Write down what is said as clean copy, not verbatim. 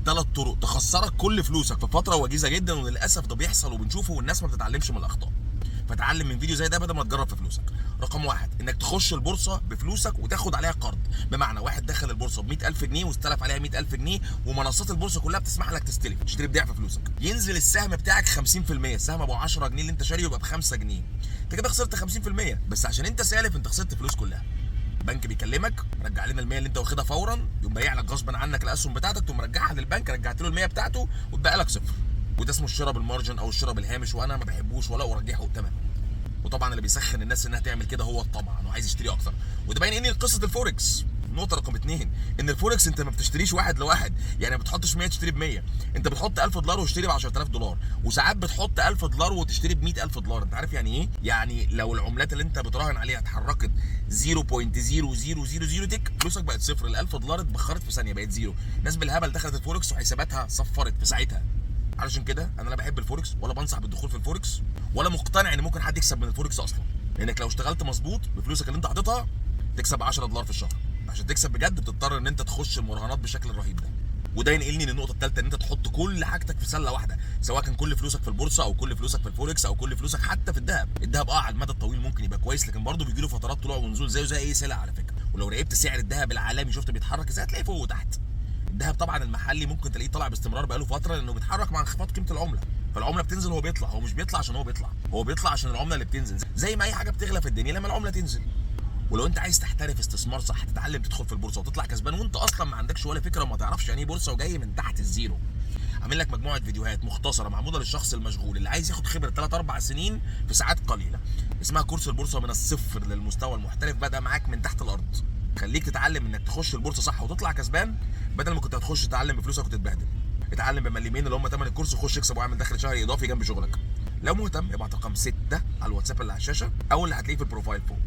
ثلاث طرق تخسرك كل فلوسك في فترة وجيزة جدا، وللاسف ده بيحصل وبنشوفه والناس ما بتتعلمش من الاخطاء. فتعلم من فيديو زي ده بدل ما تجرب في فلوسك. رقم واحد، انك تخش البورصة بفلوسك وتاخد عليها قرض. بمعنى واحد دخل البورصة ب 100,000 جنيه واستلف عليها 100,000 جنيه، ومنصات البورصة كلها بتسمح لك تستلف تشتري بضعف فلوسك. ينزل السهم بتاعك 50%، السهم ابو 10 جنيه اللي انت شاريه يبقى ب 5 جنيه، انت كده خسرت 50%، بس عشان انت سالف انت خسرت فلوس كلها. البنك بيكلمك رجع لنا ال 100 اللي انت واخدها فورا، يقوم بايع لك غصبا عنك الاسهم بتاعتك، تقوم مرجعها للبنك، رجعت له ال 100 بتاعته واتبقى لك صفر. وده اسمه الشراء بال margin او الشراء بالهامش، وانا ما بحبوش ولا ارجحه تماما. وطبعا اللي بيسخن الناس انها تعمل كده هو الطمع، انه عايز يشتري اكتر. وده باين ان قصة الفوركس. نقطة رقم اثنين، ان الفوركس انت ما بتشتريش واحد لواحد، يعني ما بتحطش 100 تشتري ب 100، انت بتحط 1000 دولار وتشتري ب 10000 دولار، وساعات بتحط 1000 دولار وتشتري ب 100000 دولار. انت عارف يعني ايه؟ يعني لو العملات اللي انت بتراهن عليها اتحركت 0.0000 tick، فلوسك بقت صفر، ال 1000 دولار اتبخرت في ثانية بقت zero. ناس بالهبل دخلت الفوركس وحساباتها صفرت في ساعتها. علشان كده انا لا بحب الفوركس ولا بنصح بالدخول في الفوركس، ولا مقتنع ان ممكن حد يكسب من الفوركس اصلا، لانك لو اشتغلت مظبوط بفلوسك اللي انت حاططها تكسب 10 دولار في الشهر. عشان تكسب بجد بتضطر ان انت تخش المراهنات بالشكل الرهيب ده. وده ينقلني للنقطة الثالثة، ان انت تحط كل حاجتك في سله واحدة، سواء كان كل فلوسك في البورصة او كل فلوسك في الفوركس او كل فلوسك حتى في الذهب. الذهب على المدى الطويل ممكن يبقى كويس، لكن برضه بيجي له فترات طلوع ونزول زيه زي اي سلعه على فكرة. ولو راقبت سعر الذهب العالمي شفت بيتحرك ازاي، هتلاقيه فوق وتحت. الذهب طبعا المحلي ممكن تلاقيه طالع باستمرار بقاله فترة، لانه بيتحرك مع انخفاض قيمة العملة، فالعمله بتنزل هو بيطلع. هو مش بيطلع عشان هو بيطلع، هو بيطلع عشان العملة اللي بتنزل، زي ما اي حاجة بتغلى في الدنيا لما العملة تنزل. ولو انت عايز تحترف استثمار صح، تتعلم تدخل في البورصة وتطلع كسبان وانت اصلا ما عندكش ولا فكرة وما تعرفش يعني ايه بورصة وجاي من تحت ال zero، عامل لك مجموعة فيديوهات مختصره معمولة للشخص المشغول اللي عايز ياخد خبره 3 4 سنين في ساعات قليله، اسمها كورس البورصة من الصفر للمستوى المحترف، بدا معاك من تحت الارض، خليك تتعلم انك تخش البورصة صح وتطلع كسبان، بدل ما كنت هتخش تتعلم بفلوسك وتتبهدل. اتعلم بمليمين اللي هم ثمن الكورس وخش اكسب واعمل دخل شهري اضافي جنب شغلك. لو مهتم ابعت رقم 6 على الواتساب اللي على الشاشة او اللي هتلاقيه في ال profile فوق.